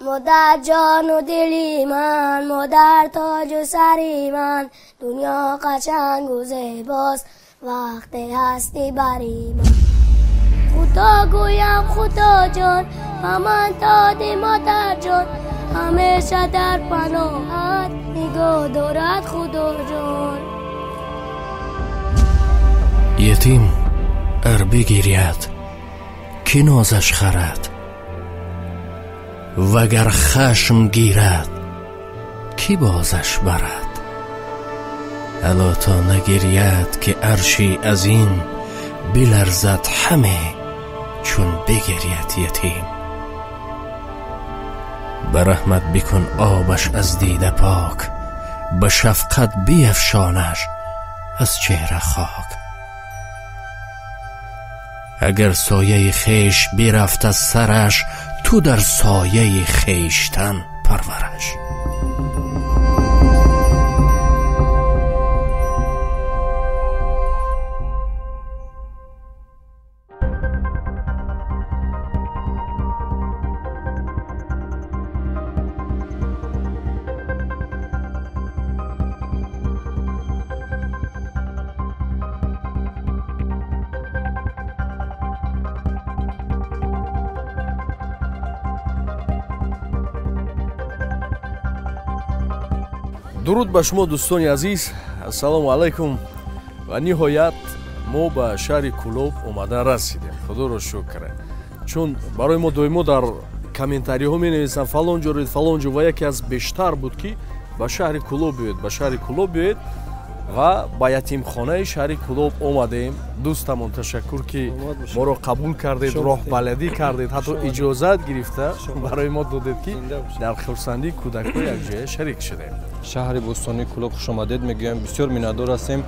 Модар ҷону дили ман, модар тоҷу сари ман, дунё қашангу зебост вақте ҳастӣ бари ман. Худо гӯям Худоҷон, ба ман доди модарҷон, ҳамеша дар паноҳат нигоҳ дорад Худоҷон. Ятим ар бигиряд, ки нозаш харад, вагар хашм гирад, ки бозаш барад. Ало то нагиряд, ки арши азим биларзад ҳаме, чун бигиряд ятим. Ба раҳмат бикун обаш аз дида пок, ба шафқат биафшонаш аз чеҳра хок. Агар сояи хеш бирафт аз сараш, ту дар сояи хештан парвараш. Дуруд ба шумо дӯстони азиз, ассалому алайкум. Ва ниҳоят мо ба шаҳри Кӯлоб омада расидем. Худоро шукр. Чун барои мо доимо дар комментариҳо менависанд фалон ҷо ред, фалон ҷо, ва яке аз бештар буд ки ба шаҳри Кӯлоб биёед, ба шаҳри Кӯлоб биёед ва ба ятимхонаи шаҳри Кӯлоб омадем. Дӯстамон ташаккур ки моро қабул кардед, роҳбаладӣ кардед, ҳатто иҷозат гирифта барои мо додед ки дар хурсандии кӯдакҳо якҷоя шарик шудем. Шаҳри бӯстонии Кӯлоб хушомадед мегӯям. Бисёр миннатдор ҳастем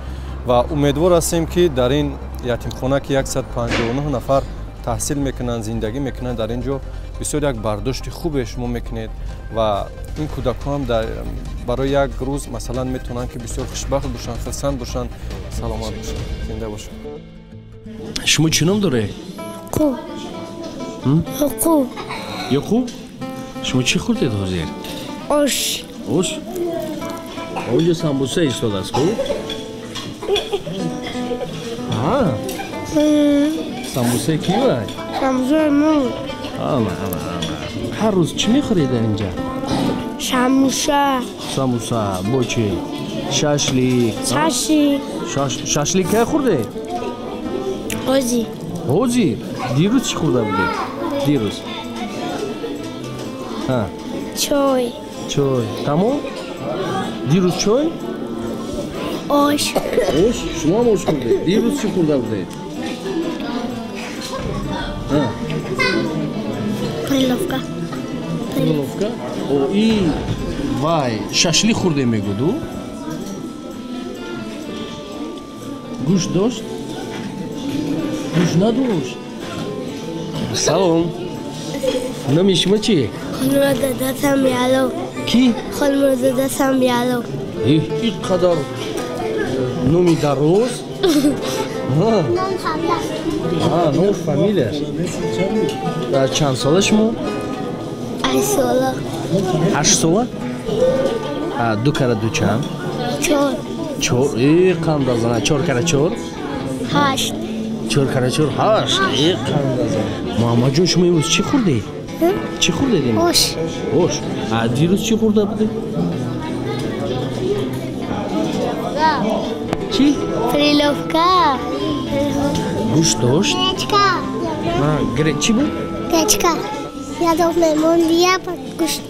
ва умедвор ҳастем ки дар ин ятимхона ки 159 нафар таҳсил мекунанд, зиндагӣ мекунанд, дар ин ҷо бисёр як бардошти хубе шумо мекунед ва ин кӯдакҳо ҳам барои як рӯз масалан метавонанд ки бисёр хушбахт бошанд, хурсанд бошанд, саломат бошанд, зинда бошанд. Шумо чӣ ном доред? Яқуб. Яқуб. Яқуб? Шумо чӣ хӯрдед ҳозир? Ош. Ош? Онҷо самбуса истодааст, хуб? Самбусаи ки вай? Самбусаи мо. Ама, ама, ама. Ҳар рӯз чӣ мехӯред дар инҷа? Самбуса. Самбуса, бо чӣ? Шашлик. Шашлик. Шашлик кай хӯрдед? Ҳозир. Ҳозир? Дирӯз чӣ хӯрда будед? Дирӯз? Чой. Чой. Тамом? Дирӯз чой? Ош. Ош? Шумо ҳам ош хӯрдед? Дирӯз чӣ хӯрда будед? Приловка. Приловка? О, и вай, шашлик хӯрдем мегӯду? Гӯшт дошт? Гӯшт надошт? Салом. Номи шумо чи? Хонмуродзода Самиало. Ки? Хонмуродзода Самиало. Ин қадар номи дароз? Ном фамилияш. Чанд сола шумо? 8 сола. 8 сола? Ду кара ду чанд? 4. 4. Қандазана. 4 кара 4? 8. 4 кара 4 8. Қандазана. Муҳаммадҷон, шумо имрӯз чӣ хӯрдед? Чӣ хӯрдед имрӯз? Ош. Ош. Дирӯз чӣ хӯрда будед? Чӣ? Приловка. Гӯшт дошт? Гречка. Чӣ буд? Гречка. Ядов меҳмон биёд, гӯшт.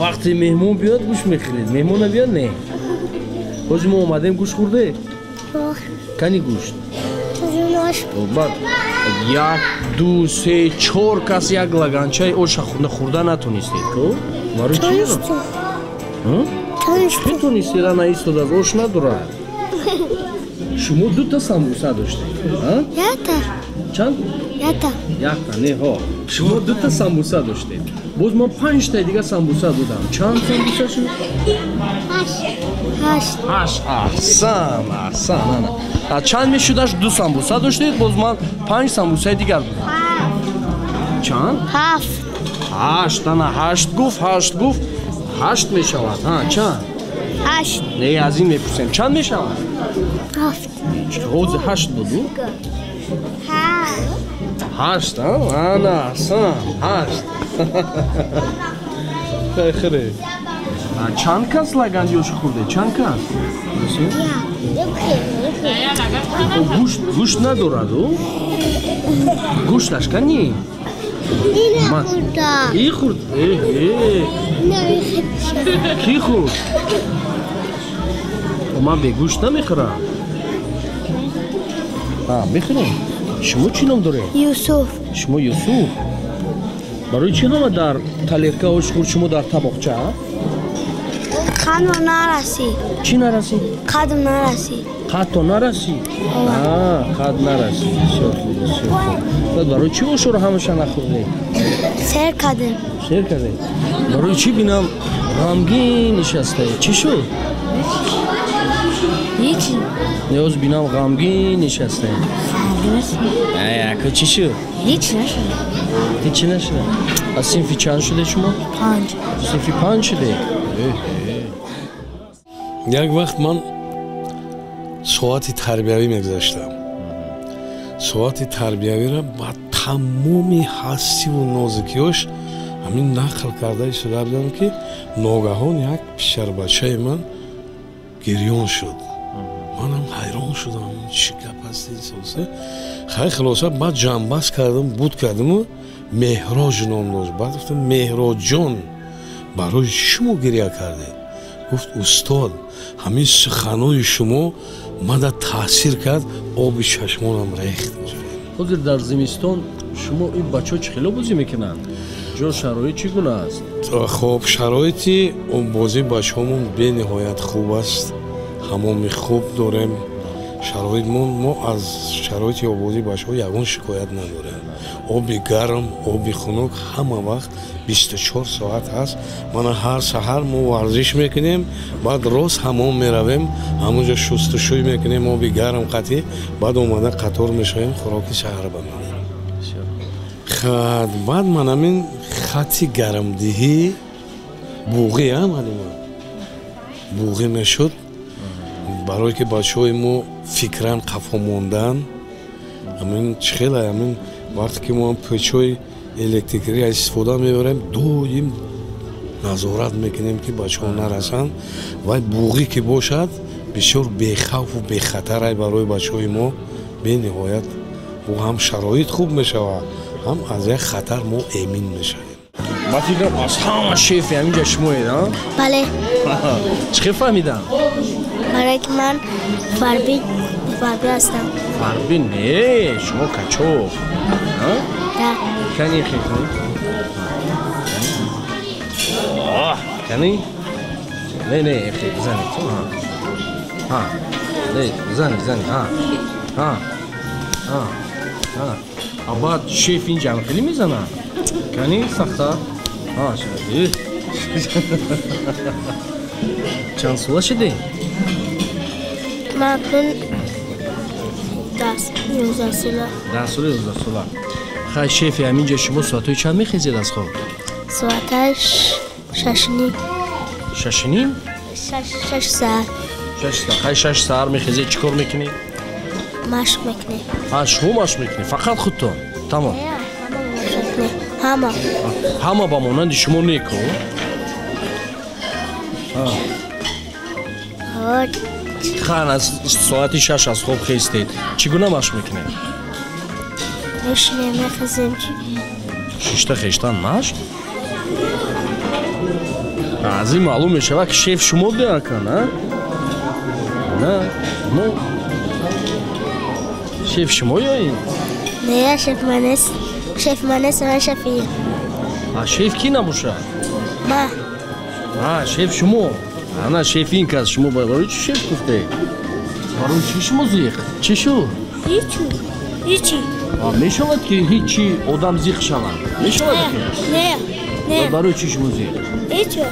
Вақте меҳмон биёд гӯшт мехӯред. Меҳмон набиёд не? Ҳозир мо омадем, гӯшт хӯрдед? Кани гӯшт? Баъд 1, 2, 3, 4 кас як лаганчаи оша хӯрда натонистед, ко? Барои чӣ? Метонистед, ана истодааст, ош надорад. Шумо дута самбуса доштед? Якта. Чанд? Якта. Якта, не, ҳо. Шумо дута самбуса доштед. Боз ман 5таи дига самбуса додам. Чанд самбуса шуд? 8. 8. 8. Аҳсан, аҳсан. Ана. Чанд мешудаш? 2 самбуса доштед, боз ман 5 самбусаи дигар додам. Чанд? 7. 8 ана 8 гуфт, 8 гуфт, 8 мешавад. Ҳа, чанд? 8. Не, аз ин мепурсем. Чанд мешавад? 7. Ҳозир 8 буд, ӯ? Ҳа. 8, а? Ана, аҳсан, 8. Хай хӯре. Чанд кас лаганди ош хӯрде? Чанд кас? Гӯшт надорад, ӯ? Гӯшташ кани? И хӯрд? Ки хӯрд? Ман бегӯшт намехӯрам. Мехӯрем? Шумо чӣ ном доред? Юсуф. Шумо Юсуф? Барои чӣ ҳама дар талерка ош хӯрд, шумо дар табоқча? Қадам нарасид. Чӣ нарасид? Қадам нарасид. Қадто нарасид? Қад нарасид. Бисёр хуб, бисёр хуб. Баъд барои чӣ ошоро ҳамаша нахӯрдед? Сер кардем. Сер кардед? Барои чӣ бинам ғамгин нишастаед? Чӣ шуд? Ҳеҷ. Ниёз бинам ғамгин нишастаед. Ака чӣ шуд? Ҳеҷ нашуд. Ҳеҷ нашуд? Аз синфи чанд шуде шумо? 5. Синфи 5 шуде? Як вақт ман соати тарбиявӣ мегузаштам. Соати тарбиявиро ба тамоми ҳастиву нозикиёш ҳамин нақл карда истода будам, ки ногаҳон як писарбачаи ман гирён шуд. Манам ҳайрон шудам, чӣ гап аст ин сосе. Хай хулоса баъд ҷамъбаст кардам, буд кардаму Меҳроҷ ном дошт. Баъд гуфтам: Меҳроҷҷон, барои чӣ шумо гиря кардед? Гуфт: устод, ҳамин суханои шумо мада таъсир кард, оби чашмонам рехт. Ҳозир дар зимистон шумо ин бачаҳо чӣ хело бозӣ мекунанд? Ҷо шароит чӣ гуна аст? Хоб, шароити бозии бачаҳомон бениҳоят хуб аст. Ҳамоми хуб дорем. Шароитмон мо аз шароити обозии бачаҳо ягон шикоят надорем. Оби гарм, оби хунук ҳама вақт 24 соат ҳаст. Мана ҳар саҳар мо варзиш мекунем, баъд рост ҳамом меравем, ҳамонҷо шустушӯй мекунем, оби гарм қатъӣ, баъд омада қатор мешавем, хӯроки саҳар ба медем. Баъд ман ҳамин хати гармдиҳӣ буғӣ ҳамалима буғӣ мешуд, барое ки бачаҳои мо фикран қафо мондан. Ҳамин чӣ хела, ҳамин вақте ки мо печҳои электрикиро истифода мебарем, доим назорат мекунем, ки бачаҳо нарасанд. Вай буғӣ ки бошад, бисёр бехавфу бехатарай барои бачаҳои мо бениҳоят. Ӯ ҳам шароит хуб мешавад, ҳам аз як хатар мо эмин мешавем. Ман фикрам аз ҳама шефи ҳаминҷа шумоед, а? Бале. Чӣ хел фаҳмидам? Барое ки ман фарби ҳастам. Фарби не, шумо качок. Да. Кани хел кунед? Кани? Не, не, хел бизанед. Ҳа. Не, бизанед, бизанед. Ҳа. Ҳа. Ҳа. Ҳа. А баъд шеф инҷа ҳам хеле мезанад? Кани сахта? Ҳа, чанд сола шудед? Ман акнун 11 сола. 10 сола, 11 сола. Хай шефи ҳаминҷа шумо соатҳои чанд мехезед аз хоб? Соатҳои 6:30. 6:30? 6 саат. 6 саат. Хай 6 саат мехезед, чӣ кор мекунед? Машқ мекунем. Шумо машқ мекунед? Фақат худтон? Тамом. Ҳама. Ҳама ба монанди шумо неку? Хан аз соати 6 аз хоб хестед. Чӣ гуна машқ мекунед? Мешинем, мехезем. Шишта хештан машқ? Аз ин маълум мешавад, ки шеф шумо биакан, а? На, ну. Шеф шумо ё ин? Не, шеф ман нест. Шеф ман нест, ман шефи. А шеф ки набошад? Ма. А, шеф шумо. Ана шеф ин кас, шумо барои чӣ шеф гуфтед? Барои чӣ шумо зиқ? Чӣ шуд? Ҳичи. Ҳичи. Мешавад ки ҳичи одам зиқ шавад? Мешавад ки? Не, не. Барои чӣ шумо зиқ? Ҳичи.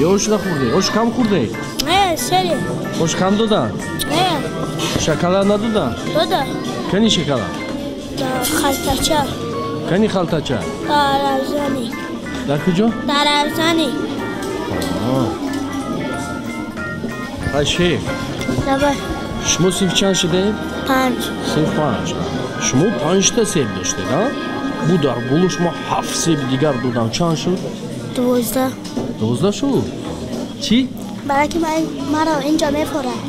Ё ош нахӯрдед? Ош кам хӯрдед? Не, сери. Ош кам доданд? Не. Шоколад надоданд? Доданд. Кани шоколад? Халтача. Кани халтача? Дар Равзани. Дар куҷо? Дар Равзани. Хай, шеф. Давай. Шумо синф чанд шудаед? 5. Синф 5. Шумо 5та себ доштед, а? Бу дар боло шумо 7 себи дигар додам. Чанд шуд? 12. 12 шуд? Чӣ? Барои ки маро инҷо мефорад.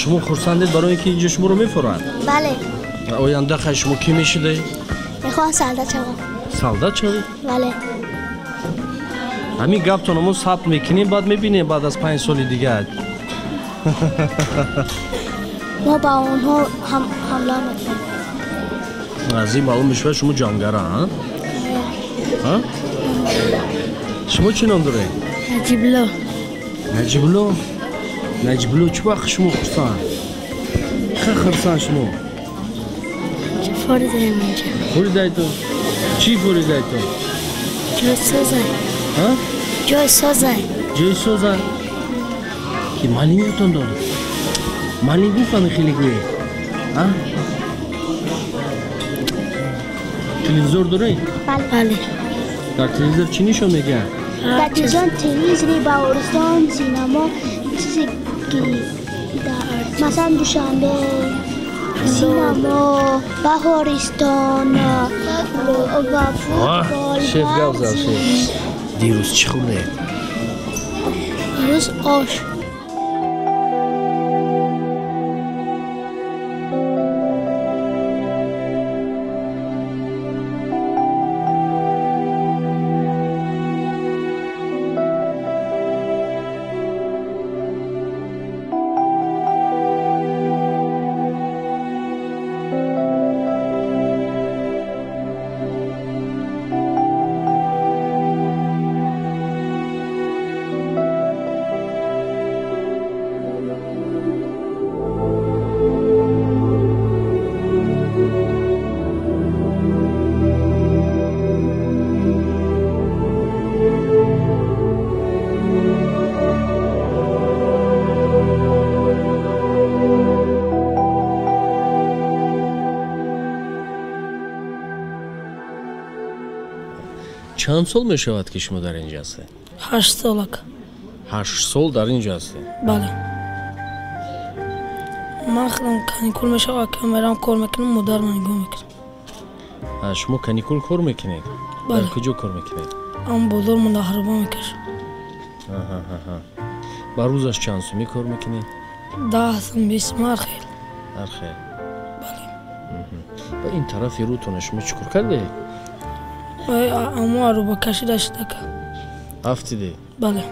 Шумо хурсандед барои ин ки инҷо шуморо мефорад? Бале. Оянда хай шумо кӣ мешудаед? Мехоҳам солдат шавам. Солдат шавед? Бале. Ҳамин гаптонро мо сабт мекунем, баъд мебинем баъд аз 5 соли дигар. Мо ба онҳо ҳамла мекунем. Аз ин маълум мешавад шумо ҷангара, а? Шумо чӣ ном доред? Наҷибло. Наҷибло? Наҷибло, чӣ вақт шумо хурсанд? Хе хурсанд шумо? Форидаем инҷа. Форидаетон? Чӣ форидаетон? Ҷой созай. Ҷой созай. Ҷой созай? Ки маълимотон дод? Маълим гуфт ҳамин хеле гӯед? Телевизор доред? Бале. Дар телевизор чӣ нишон медиҳад? Дар телевизион телевизори Баҳористон, синемо, чизе ки масалан Душанбе, синемо, Баҳористон ва футбол. Шеф гап зад, шеф. Дирӯз чӣ хӯрдед? Дирӯз ош. Чанд сол мешавад ки шумо дар инҷа ҳастед? 8 сол ака. 8 сол дар инҷа ҳастед? Бале. Ман худам каникул мешавад, ака мерам кор мекунам, модар ман нигоҳ мекунад. Шумо каникул кор мекунед? Бале. Дар куҷо кор мекунед? Ам бозор монда ҳарба мекашам. Ба рӯзаш чанд сумӣ кор мекунед? 10 сум, 20 сум, ҳар хел. Ҳар хел. Бале. Ба ин тарафи рӯтона шумо чӣ кор кардед? Амо аруба кашида шудака. Афтидед? Бале.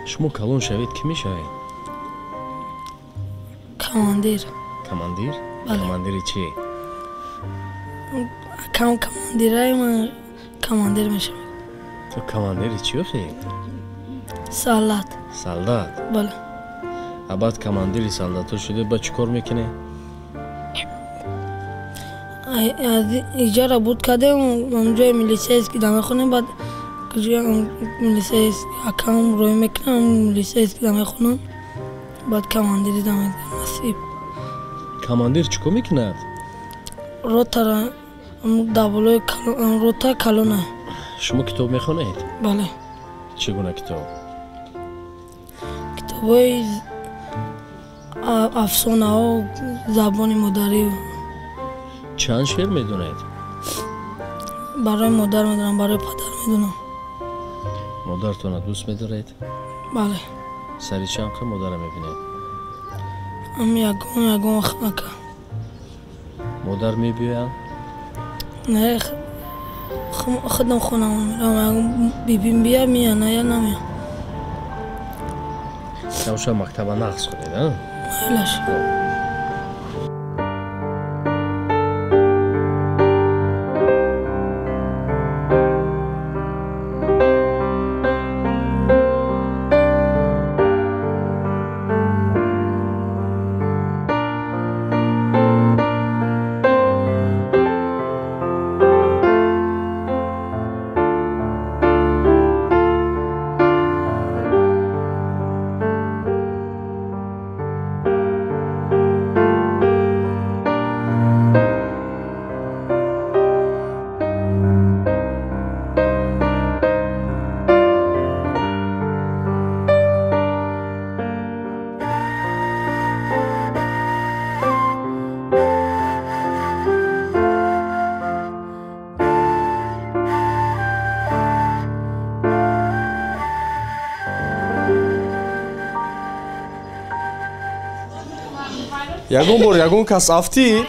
Шумо калон шавед, кӣ мешавед? Командир. Командир? Бале. Командири чӣ? Кам командираи ман командир мешавад. Ту командири чӣ охи? Солдат. Солдат? Бале. А баъд командири солдатҳо шуда, баъд чӣ кор мекунед? Иҷара буд кардем, ҷои милисейски да мехонем, баъд милисейски акам рӯй мекунам, милисейски да мехонам, баъд командири да насиб. Командир чӣ кор мекунад? Ротара дар болои рота калона. Шумо китоб мехонед? Бале. Чӣ гуна китоб? Китобҳои афсонаҳо, забони модарӣ. Чанд шеър медонед? Барои модар медонам, барои падар медонам. Модартонро дӯст медоред? Бале. Сари чанд қад модарро мебинед? Ам ягон вақт ака. Модар мебиёянд? Не, худам хонам меравам. Бибим бия мея, на я намея. Шаб мактаба нақс кунед, а? Майлаш. Ягон бор ягон кас афтид?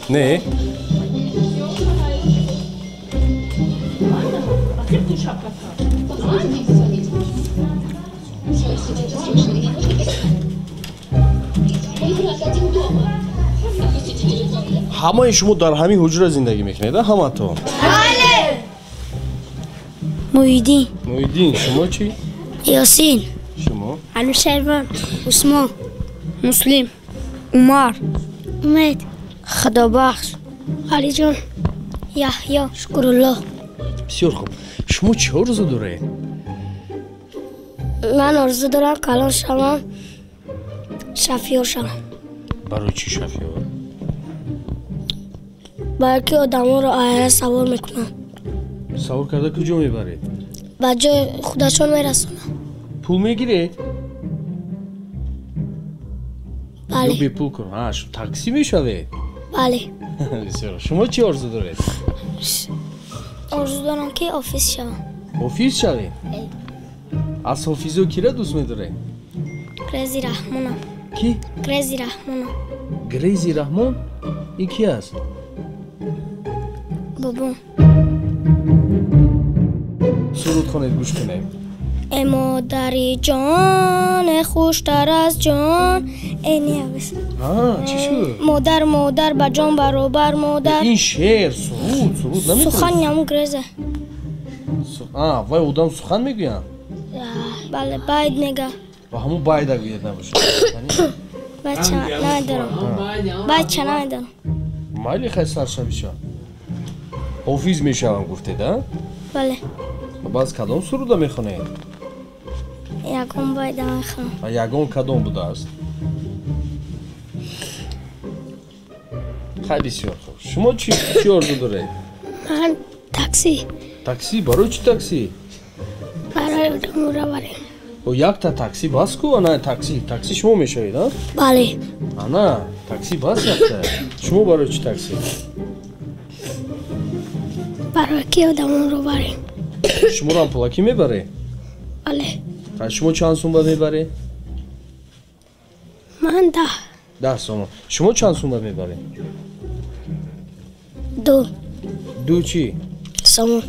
Не. Ҳамаи шумо дар ҳамин ҳуҷра зиндагӣ мекунед, ҳаматон? Бале. Муҳиддин. Муҳиддин, шумо чӣ? Ёсин. Шумо? Алишервон. Усмон. Муслим. Умар. Умед. Худобахш. Алиҷон. Яҳё. Шукрулло. Бисёр хуб. Шумо чӣ орзу доред? Ман орзу дорам калон шавам, шофёр шавам. Барои чӣ шофёр? Барои ки одамонро айра савор мекунам. Савор карда куҷо мебаред? Ба ҷои худашон мерасонам. Пул мегиред? Бале. Ё бепул кун? Такси мешавед? Бале. Бисёр. Шумо чӣ орзу доред? Орзу дорам ки офис шавам. Офис шавед? Аз ҳофизо кира дӯст медоред? Грези Раҳмонам. Ки? Грези Раҳмонам. Грези Раҳмон? Ин ки аст? Бобом. Суруд хонед, гӯш кунем. Э модари ҷон, э хуштар аз ҷон, э не. Чӣ шуд? Модар, модар, ба ҷон баробар модар. Ин шеър, суруд, суруд намедонед? Сухани ҳамун Греза. Вай одам сухан мегӯянд? Бале, байд мега. Ва ҳамун байда гӯяд набошад. Бача намедонам. Бача намедонам. Майли хай саршавиша. Ҳофиз мешавам гуфтед, а? Бале. Баъз кадом суруда мехонед? Ягон байда мехонам. Ягон кадом будааст? Хай бисёр хуб. Шумо чӣ орзу доред? Ман такси. Такси? Барои чӣ такси? Барои одамонро барем. Якта такси бас ку? Ана такси, такси шумо мешавед, а? Бале. Ана, такси бас якта. Шумо барои чӣ такси? Барои ки одамонро барем. Шуморо ҳам пулакӣ мебаред? Бале. Шумо чанд сум ба мебаред? Ман 10. 10 сомон. Шумо чанд сум ба мебаред? 2. 2 чӣ? Сомон.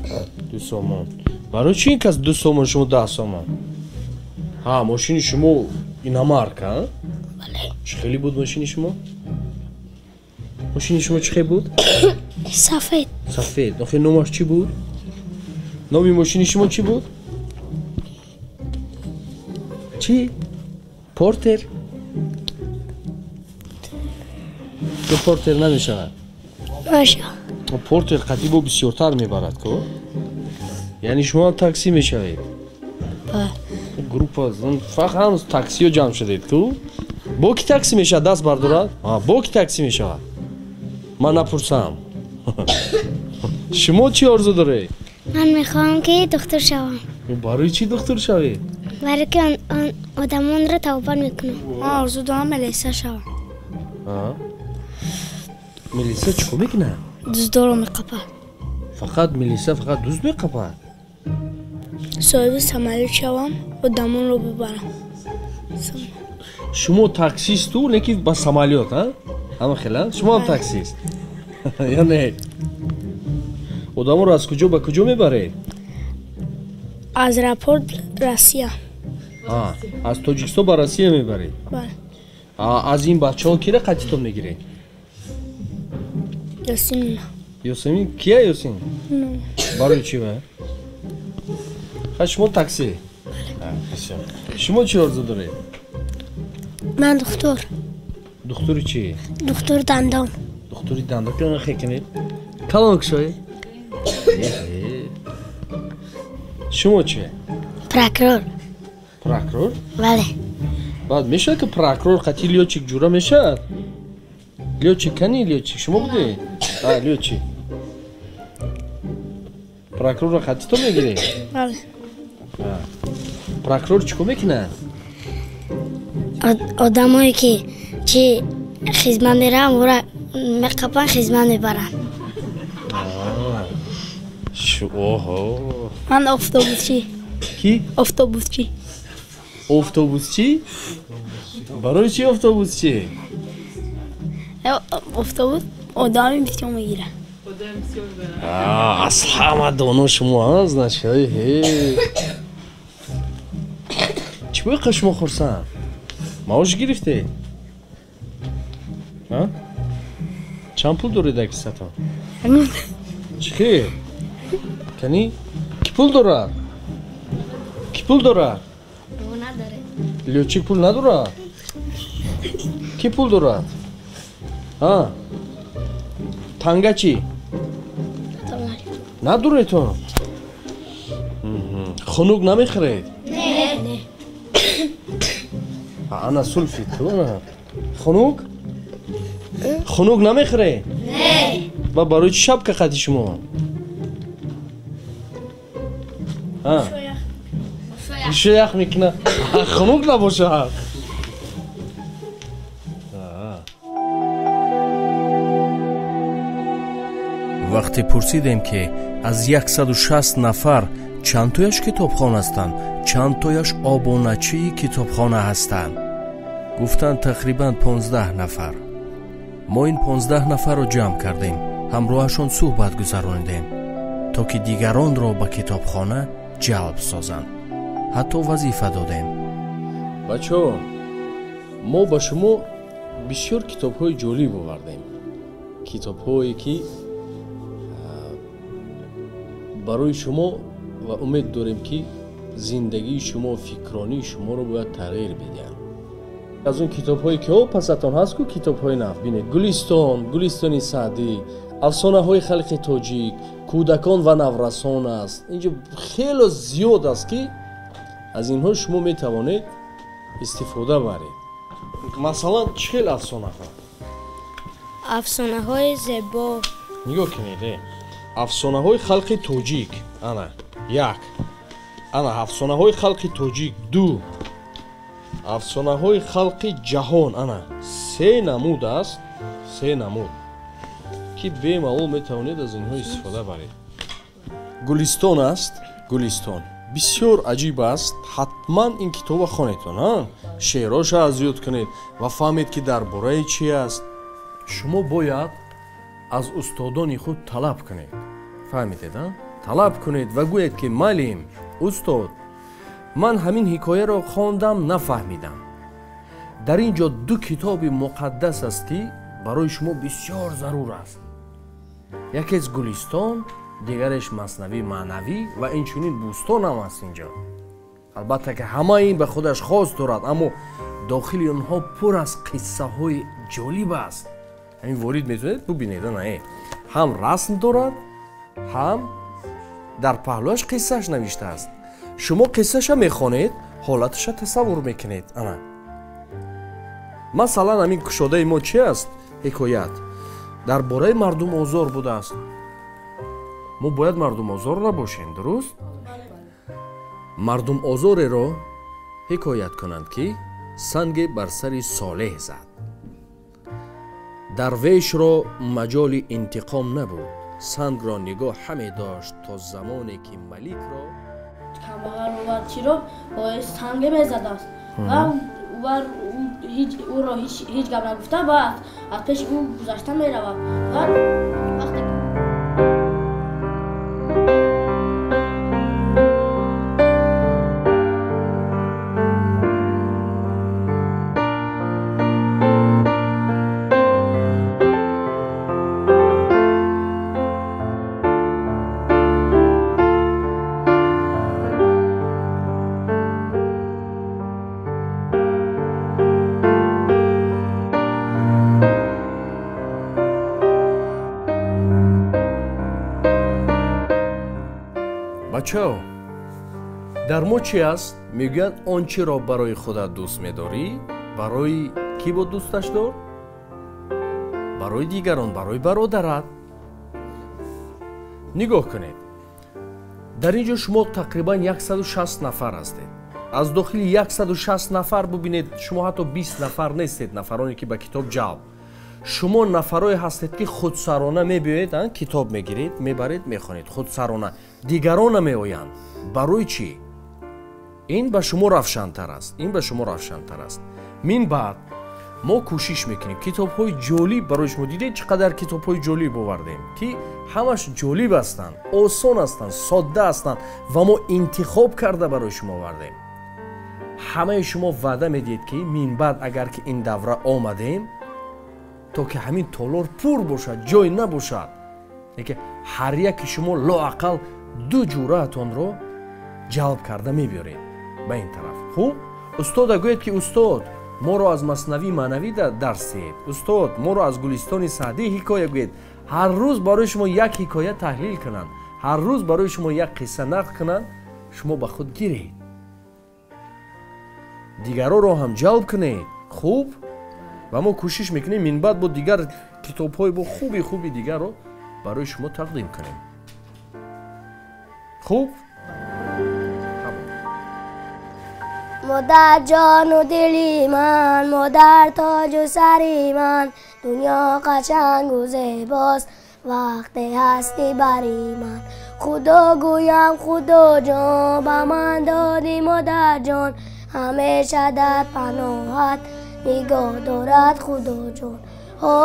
2 сомон. Барои чӣ ин кас 2 сомон, шумо 10 сомон? Ҳа, мошини шумо иномарка, а? Бале. Чӣ хеле буд мошини шумо? Мошини шумо чӣ хел буд? Сафед. Сафед. Охир номаш чӣ буд? Номи мошини шумо чӣ буд? Чӣ? Портер? Ё портер намешавад? Намешавад. Портер қатибо бисёртар мебарад ку? Яъне шумо ҳам такси мешавед? Бале. Группа фақат ҳам таксиё ҷамъ шудед ку? Бо ки такси мешавад? Даст бардорад? Бо ки такси мешавад? Ман напурсам. Шумо чӣ орзу доред? Ман мехоҳам ки духтур шавам. Барои чӣ духтур шавед? Барои ки одамонро табобат мекунам. Ман орзу дорам милиса шавам. Милиса чӣ кор мекунад? Дуздоро меқапад. Фақат милиса фақат дузд меқапад? Соҳиби самолёт шавам, одамонро бибарам. Шумо таксисту, не ки ба самолёт, а? Ҳама хела? Шумо ҳам таксист? Ё не? Одамонро аз куҷо ба куҷо мебаред? Аз аэропорт Россия. Аз Тоҷикистон ба Россия мебаред? Бале. Аз ин бачаҳо кира қатитон мегиред? Ёсин. Ёсин? Кия Ёсин? Барои чӣ ва? Хай шумо такси? Шумо чӣ орзу доред? Ман духтур. Духтури чӣ? Духтури дандон. Духтури дандон кана хе кунед? Калон кушоед? Шумо чӣ? Прокурор. Прокурор? Бале. Баъд мешавад ки прокурор қатъи лётчик ҷура мешавад? Лётчик кани лётчик? Шумо будед? Лётчик. Прокурорро қатъи то мегиред? Бале. Прокурор чӣ кор мекунад? Одамое ки чи хизмат мераванд, ӯра меқапанд, хизмат мебаранд. Оҳо. Ман автобусчӣ. Ки? Автобусчӣ. Автобусчӣ? Барои чӣ автобусчӣ? Автобус одами бисёр мегирад. Аз ҳама доно шумо, значит. Чӣ бояд шумо хурсанд? Маош гирифтед? Чанд пул доред дар киссатон? Чӣ хел? Кани? Ки пул дорад? Ки пул дорад? Лётчик пул надорад? Ки пул дорад? Танга чӣ? Надоред то? Хунук намехӯред? Не. Ана сулфид. Хунук? Хунук намехӯред? Не. Ба барои чӣ шапка қати шумо? Ишо ях мекунад. Хунук набошад. Вақте пурсидем, ки аз 160 нафар чанд тояш китобхон ҳастанд, чанд тояш обуначии китобхона ҳастанд, гуфтанд тақрибан 15 нафар. Мо ин 15 нафарро ҷамъ кардем, ҳамроҳашон суҳбат гузаронидем, то ки дигаронро ба китобхона ҷалб созанд. Ҳатто вазифа додем. Бачаҳо, мо ба шумо бисёр китобҳои ҷолиб овардем. Китобҳое ки барои шумо ва умед дорем, ки зиндагии шумо, фикронии шуморо бояд тағйир бидиҳанд. Аз он китобҳое ки пасатон ҳаст, ку китобҳои нав бинед: Гулистон, Гулистони Саъдӣ, афсонаҳои халқи тоҷик, кӯдакон ва наврасон аст. Инҷо хело зиёд аст, ки аз инҳо шумо метавонед истифода баред. Масалан, чӣ хел афсонаҳо? Афсонаҳои зебо. Нигоҳ кунед, афсонаҳои халқи тоҷик, ана як, ана афсонаҳои халқи тоҷик ду, афсонаҳои халқи ҷаҳон, ана се намуд аст, се намуд, ки бемалол метавонед аз инҳо истифода баред. Гулистон аст, Гулистон бисёр аҷиб аст. Ҳатман ин китобро хонедтон, шеъроша аз ёд кунед ва фаҳмед, ки дар бораи чӣ аст. Шумо бояд аз устодони худ талаб кунед. Фаҳмидед, талаб кунед ва гӯед, ки муаллим, устод, ман ҳамин ҳикояро хондам, нафаҳмидам. Дар ин ҷо ду китоби муқаддас аст, ки барои шумо бисёр зарур аст. Якес Гулистон, дигареш Маснавии маънавӣ ва инчунин Бӯстон ҳам аст инҷо. Албатта, ки ҳамаи ин ба худаш хос дорад, аммо дохили онҳо пур аз қиссаҳои ҷолиб аст. Ҳамин ворид метавонед бубинед, ҳам расм дорад, ҳам дар паҳлӯяш қиссааш навиштааст. Шумо қиссаша мехонед, ҳолаташа тасаввур мекунед. Ана масалан, ҳамин кушодаи мо чи аст? Ҳикоят дар бораи мардумозор будааст. Мо бояд мардумозор набошем, дуруст? Мардумозореро ҳикоят кунанд, ки санге бар сари Солеҳ зад. Дарвешро маҷоли интиқом набуд. Сангро нигоҳ ҳаме дошт то замоне, ки маликро камбағалро чиро бо санге мезадааст ва ӯро ҳеҷ гап нагуфта ва аз пеши ӯ гузашта меравад. Ва вақте бачаҳо, дар мо чӣ аст? Мегӯяд, он чиро барои худат дӯст медорӣ, барои кӣ бо дӯсташ дор? Барои дигарон, барои бародарат. Нигоҳ кунед, дар ин ҷо шумо тақрибан 160 нафар ҳастед. Аз дохили 160 нафар бубинед, шумо ҳатто 20 нафар нестед, нафароне ки ба китоб ҷалб. Шумо нафарое ҳастед, ки худсарона мебиёед, китоб мегиред, мебаред, мехонед худсарона. Дигарон намеоянд. Барои чӣ? Ин ба шумо равшантар аст, ин ба шумо равшантар аст. Мин баъд мо кӯшиш мекунем китобҳои ҷолиб барои шумо. Дидед чӣ қадар китобҳои ҷолиб овардем, ки ҳамаш ҷолиб ҳастанд, осон ҳастанд, содда ҳастанд ва мо интихоб карда барои шумо овардем. Ҳамаи шумо ваъда медиҳед, ки мин баъд агар ки ин давра омадем, то ки ҳамин толор пур бошад, ҷой набошад, лекин ҳар яки шумо лоақал ду ҷураатонро ҷалб карда мебиёред ба ин тараф. Хуб, устода гӯед, ки устод, моро аз маснавии маънавӣ дарс диҳед, устод, моро аз Гулистони Саъдӣ ҳикоя гӯед. Ҳар рӯз барои шумо як ҳикоя таҳлил кунанд, ҳар рӯз барои шумо як қисса нақл кунанд, шумо ба худ гиред, дигароро ҳам ҷалб кунед. Хуб, ва мо кӯшиш мекунем минбаъд бо дигар китобҳои бо хуби хуби дигарро барои шумо тақдим кунем. Хуб, модар ҷону дили ман, модар тоҷу сари ман, дунё қашангу зебост вақте ҳастӣ бари ман. Худо гӯям Худоҷон, ба ман додӣ модарҷон, ҳамеша дар паноҳат нигоҳ дорад Худоҷон. Ҳо,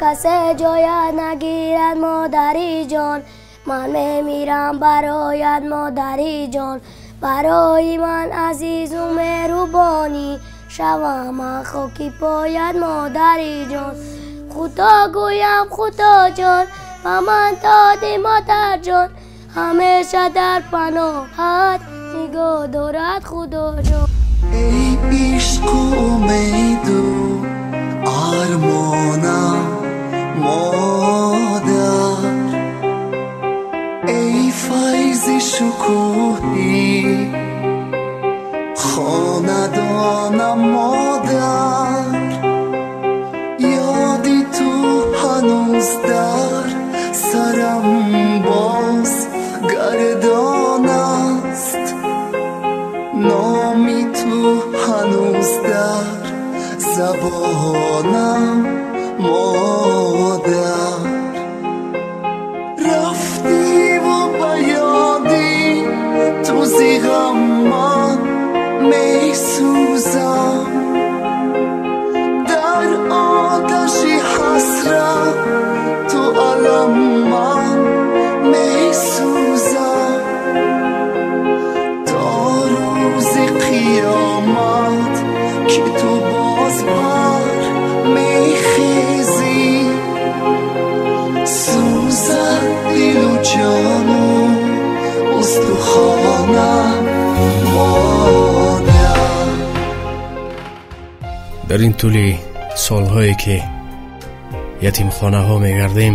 касе ҷоят нагирад модариҷон, ман мемирам бароят модариҷон. Барои ман азизу меҳрубонӣ, шавам ман хоки поят модариҷон. Худо гӯям Худоҷон, ба ман додӣ модарҷон, ҳамеша дар паноҳат нигоҳ дорад Худоҷон. Эй ишқу умеду армонам модар, эй файзи шукӯҳи хонадонам модар, ёди ту ҳанӯз дар сарам боз гардон аст, номи ту ҳанӯз дар забонам модар. Рафтиву ба ёди ту зи ғам ман месӯзам, дар оташи ҳасрат ту алам ман месӯзам, то рӯзи қиёмат ки ту боз бар мехезӣ, сӯзад дилу ҷону устухонам модар. Дар ин тӯли солҳое ки ятимхонаҳо мегардем,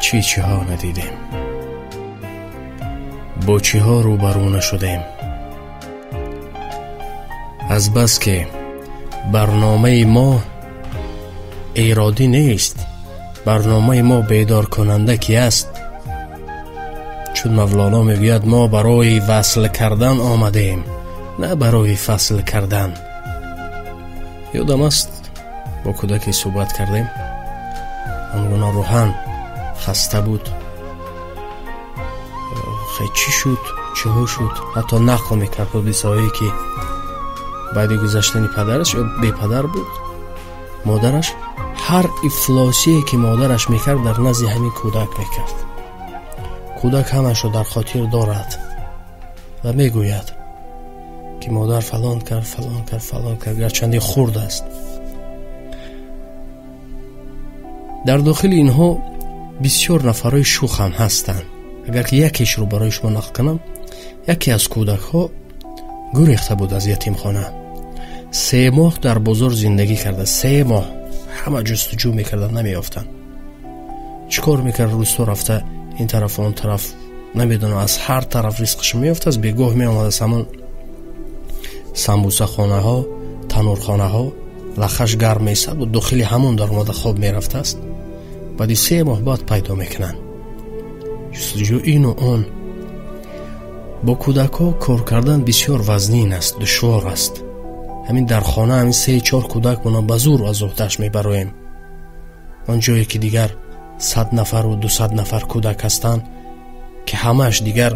чӣ чиҳо надидем, бо чиҳо рӯбарӯ нашудем. Аз бас ки барномаи мо эродӣ нест, барномаи мо бедоркунанда ки аст. Чун Мавлоно мегӯяд, мо барои васл кардан омадем, на барои фасл кардан. Ёдам аст, бо кӯдаке суҳбат кардем, он гуна рӯҳан хаста буд. Чӣ шуд, чиҳо шуд, ҳатто нақл мекард ҳодисаҳое ки баъди гузаштани падараш ё бепадар буд, модараш ҳар ифлосие ки модараш мекард дар назди ҳамин кӯдак мекард. Кӯдак ҳамашро дар хотир дорад ва мегӯяд ки модар фалон кард, фалон кард, фалон кард, гарчанде хурд аст. Дар дохили инҳо бисёр нафарҳои шӯх ҳам ҳастанд. Агар ки якешро барои шумо нақл кунам, яке аз кӯдакҳо гурехта буд аз ятимхона. 3 моҳ дар бозор зиндагӣ карда, 3 моҳ ҳама ҷустуҷӯ мекарданд, намеёфтанд. Чӣ кор мекард? Рӯсто рафта ин тараф он тараф, намедонам, аз ҳар тараф ризқш меёфтааст. Бегоҳ меомадааст ҳамон самбусахонаҳо, танурхонаҳо, лахаш гарм месад ва дохили ҳамон дар омада хоб мерафтааст. Баъди 3 моҳ баъд пайдо мекунанд. Ҷустуҷӯ ину он. Бо кӯдакҳо кор кардан бисёр вазнин аст, душвор аст. Ҳамин дар хона ҳамин 3-4 кӯдак мона ба зур аз уҳдаш мебароем. Он ҷое ки дигар 100 нафару 200 нафар кӯдак ҳастанд, ки ҳамааш дигар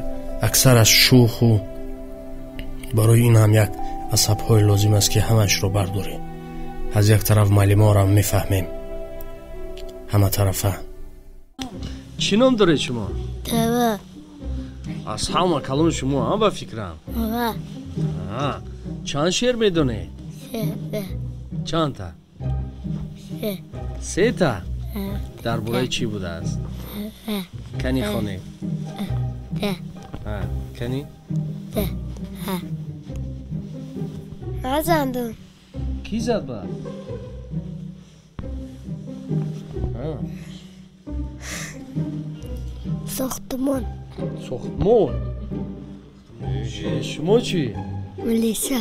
аксараш шӯху Барои ин ҳам як асабҳои лозим аст, ки ҳамаашро бардорӣ. Аз як тараф муаллиморо ҳам мефаҳмем, ҳама тарафа. Чӣ ном доред шумо? Тава. Аз ҳама калон шумо ҳам ба фикрам. Чанд шеър медонед? Чандта? Сета? Дар бораи чӣ будааст? Кани хонед. Кани? Назандум. Кӣ зад ба? Сохтмон. Сохтмон? Шумо чӣ? Милиса.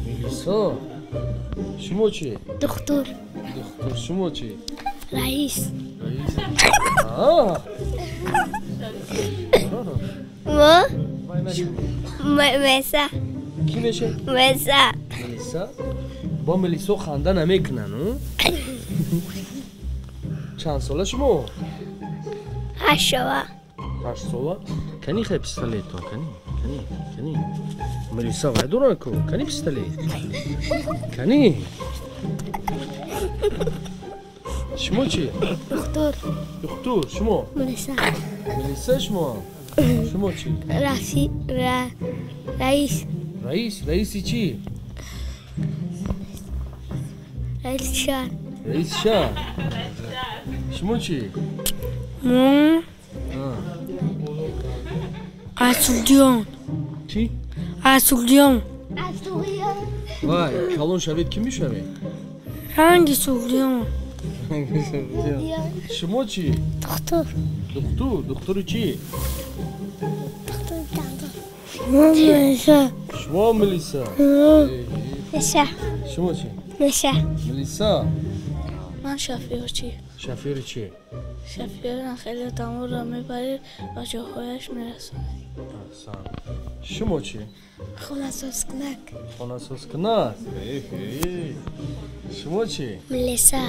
Милиса? Шумо чӣ? Духтур. Духтур. Шумо чӣ? Раис. Раис. Мо? Милиса. Кӣ мешавад? Милиса. Милиса? Бо милисо ханда намекунанд, Чанд сола шумо? 8 сола. 8 сола? Кани хай пистолетон, кани, кани, кани. Милиса вай доран ку, кани пистолет. Кани. Шумо чӣ? Духтур. Духтур, шумо? Милиса. Милиса шумо? Шумо чӣ? Раис. Раис? Раиси чӣ? Раиси шаҳр. Раиси шаҳр. Шумо чӣ? Мо Асугдиён. Чӣ? Асугдиён. Вай, калон шавед кӣ мешавед? Ранги Сугдиён. Шумо чӣ? Духтур. Духтур? Духтури чӣ? Духтури дандон. Милиса. Шумо милиса? Милиса. Шумо чӣ? Милиса. Милиса? Ман шофёрчӣ. Шофёри чӣ? Шофёр хеле одамонро мебарад ва ҷоҳояш мерасонад. Аҳсан. Шумо чӣ? Хонасозкунак. Хонасозкунак. Шумо чӣ? Милиса.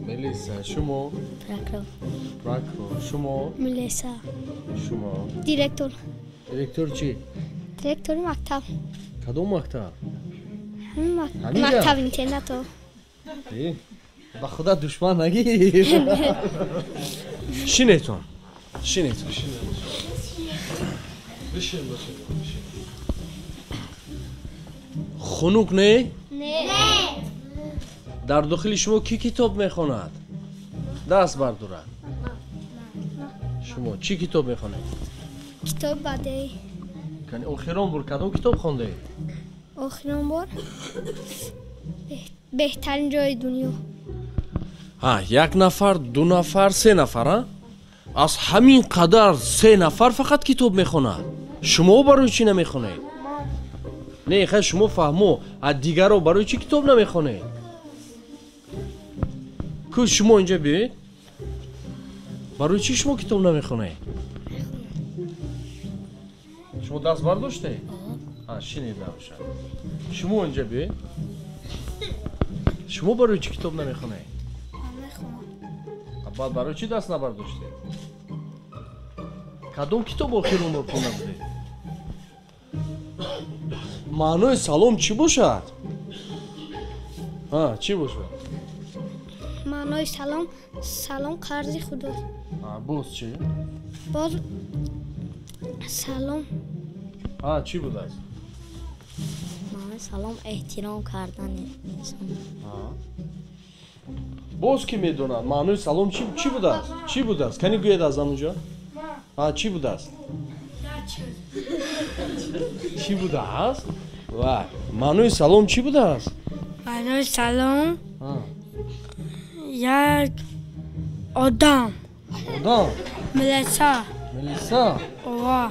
Милиса. Шумо? Прокурор. Прокурор. Шумо? Милиса. Шумо? Директор. Директор чӣ? Директори мактаб. Кадом мактаб? Мактаб интернато. Ба худо душман нагир. Шинетон. Шинетон. Бишин, бишин. Хунук не? Не. Дар дохили шумо кӣ китоб мехонад? Даст бардорад. Шумо чӣ китоб мехонед? Китоб бадеӣ. Кани охирон бор кадом китоб хондаед? Охирон бор беҳтарин ҷои дунё. Як нафар, ду нафар, се нафар, а? Аз ҳамин қадар се нафар фақат китоб мехонад. Шумо барои чӣ намехонед? Не, хай шумо фаҳмо, а дигаро барои чӣ китоб намехонед? Ку шумо инҷа биёед? Барои чӣ шумо китоб намехонед? Шумо даст бардоштед? Шинед набошад. Шумо инҷа биёед? Шумо барои чӣ китоб намехонед? Баъд барои чӣ даст набардоштед? Кадом китоб охирон бор хонда будед? Маънои салом чӣ бошад? Чӣ бошад? Маънои салом, салом қарзи худост. Боз чӣ? Боз салом. Чӣ будааст? Маънои салом эҳтиром кардани инсон. Боз кӣ медонад маънои салом чӣ будааст? Чӣ будааст? Кани гӯед аз ануҷа? Чӣ будааст? Чӣ будааст? Вай, маънои салом чӣ будааст? Маънои салом як одам. Одам? Милиса. Милиса? Ова.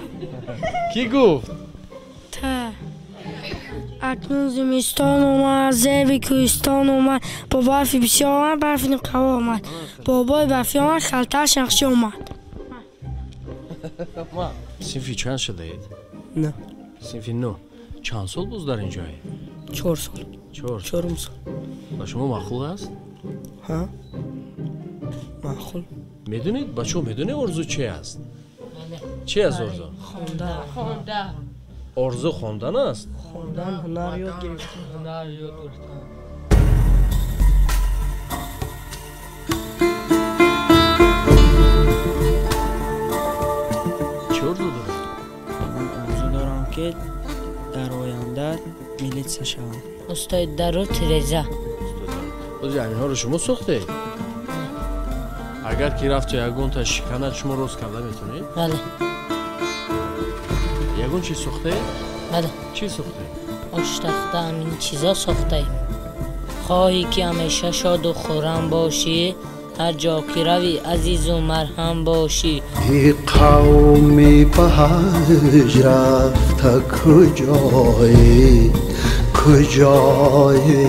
Кӣ гуфт? Та. Акнун зимистон омад, зеби кӯҳистон омад, бо барфи бисёр омад, барфи ниқаво омад, бобои барфӣ омад, халтааш нақшӣ омад. Синфи чанд шудаед? Не. Синфи 9. Чанд сол боз дар ин ҷое? 4 сол. 4. Чорум сол. Ба шумо маъқул аст? Ҳа, маъқул. Медонед, бачаҳо медонед орзу чи аст? Чи аст орзу? Хонда. Хонда. Орзу хондан аст? Хондан, ҳунар ёд гирифтан. Ҳунар ёд гирифтан. Чӣ орзу доред? Ман орзу дорам, ки дар оянда милитсия шавам. Устои дару тиреза. Бози ҳаминҳоро шумо сохтед? Агар ки рафту ягонта шиканад, шумо рост карда метавонед? Бале. Ягон чиз сохтед? Бале. Чӣ сохтед? Оштахта, ҳамин чизо сохтаем. Хоҳӣ ки ҳамеша шоду хуррам бошӣ, ҳар ҷо ки равӣ азизу марҳам бошӣ. Қавми ба ҳаҷ рафта куҷоӣ, куҷоӣ?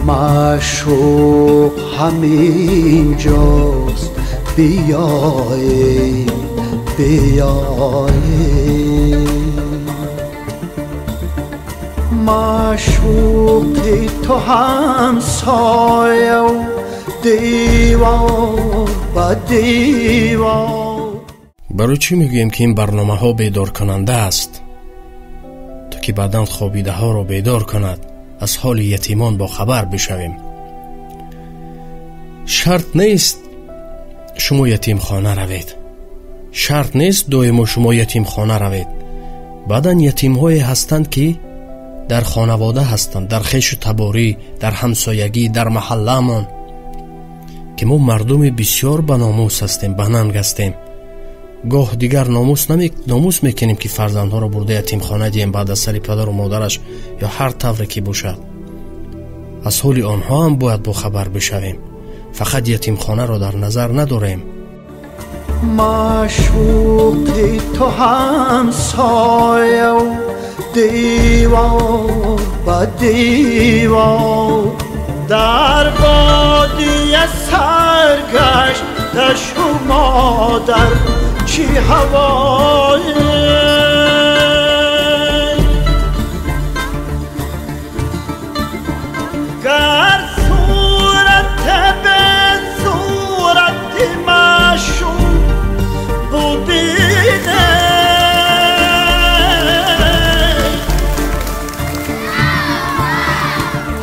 Маъшуқ ҳамин ҷост, биёед, биёед. Маъшуқи ту ҳамсояу девор ба девор. Барои чӣ мегӯем, ки ин барномаҳо бедоркунанда аст? То ки баъдан хобидаҳоро бедор кунад, аз ҳоли ятимон бохабар бишавем. Шарт нест шумо ятимхона равед, шарт нест доимо шумо ятимхона равед. Баъдан ятимҳое ҳастанд, ки дар хонавода ҳастанд, дар хешу таборӣ, дар ҳамсоягӣ, дар маҳалламон, ки мо мардуми бисёр ба номус ҳастем, ба нанг ҳастем. Гоҳ дигар номус мекунем, ки фарзандҳоро бурда ятимхона диҳем баъд аз сари падару модараш ё ҳар тавре ки бошад. Аз ҳоли онҳо ҳам бояд бохабар бишавем. Фақат ятимхонаро дар назар надорем. Маъшуқи ту ҳамсояу девор ба девор, дар бодия саргашта шумо дар чӣ ҳавое? Гар сурат бе сурати маъшуқ бубине,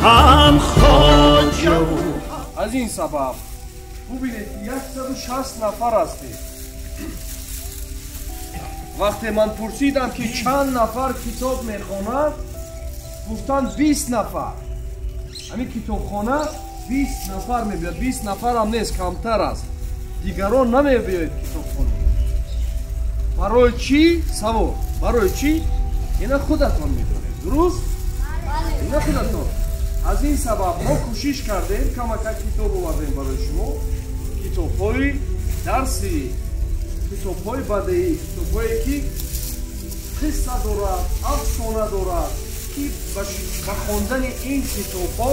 ҳам хоҷаву. Аз ин сабаб бубинед, ки 160 нафар ҳастед. Вақте ман пурсидам, ки чанд нафар китоб мехонад, гуфтанд 20 нафар. Ҳамин китобхона 20 нафар мебиёд, 20 нафарам нест, камтар аст. Дигарон намебиёед китобхона. Барои чӣ? Савол. Барои чӣ? Ина худатон медонед, дуруст? Ина худатон. Аз ин сабаб мо кӯшиш кардем, камакак китоб овардем барои шумо. Китобҳои дарсӣ, китобҳои бадеӣ, китобҳое ки қисса дорад, афсона дорад, ки ба хондани ин китобҳо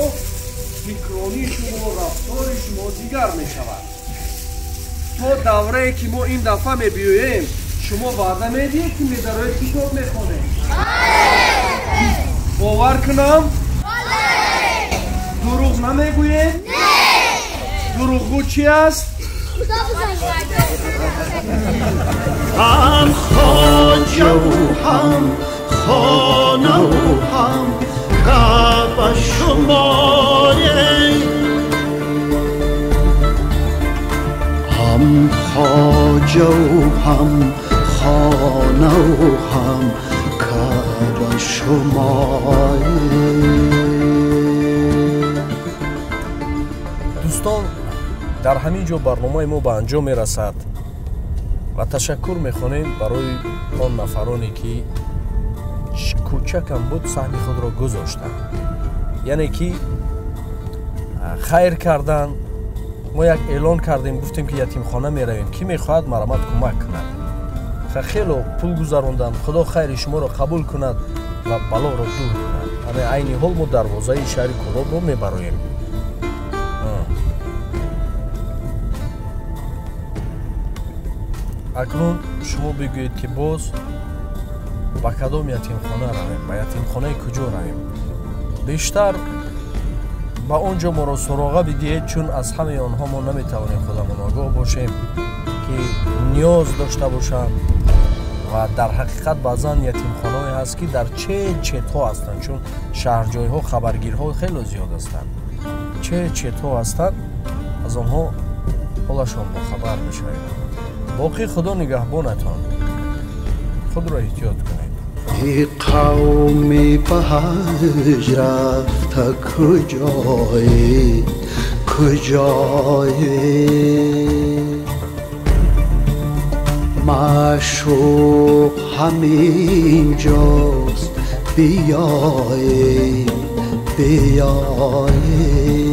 фикронии шумо, рафтори шумо дигар мешавад. То даврае ки мо ин дафъа мебиёем, шумо ваъда медиҳед, ки медароед китоб мехонед? Бовар кунам? Дурӯғ намегӯед? Дурӯғгӯ чӣ аст? Ҳам хоҷаву ҳам хонаву ҳам каъба шуморе, ҳам хоҷаву ҳам хонаву ҳам каъба шуморе. Дӯстон, дар ҳамин ҷо барномаи мо ба анҷом мерасад ва ташаккур мехонем барои он нафароне, ки кӯчакам буд саҳми худро гузоштанд, яъне ки хайр кардан. Мо як эълон кардем, гуфтем, ки ятимхона меравем, кӣ мехоҳад марамат кӯмак кунад. Хело пул гузаронданд. Худо хайри шуморо қабул кунад ва балоро дур кунад. Ана айни ҳол мо дарвозаи шаҳри Кӯлобро мебароем. Акнун шумо бигӯед, ки боз ба кадом ятимхона равем, ба ятимхонаи куҷо равем? Бештар ба он ҷо моро суроға бидиҳед, чун аз ҳамаи онҳо мо наметавонем худамон огоҳ бошем, ки ниёз дошта бошанд. Ва дар ҳақиқат баъзан ятимхонаҳое ҳаст, ки дар чет-четҳо ҳастанд, чун шаҳрҷойҳо хабаргирҳо хеле зиёд ҳастанд, чет-четҳо ҳастанд, аз онҳо ҳолашон бохабар мешавед. Боқӣ Худо нигаҳбонатон, худро эҳтиёт кунед. Эй қавми ба ҳаҷ рафта куҷоед, куҷоед? Маъшуқ ҳамин ҷост, биёед, биёед.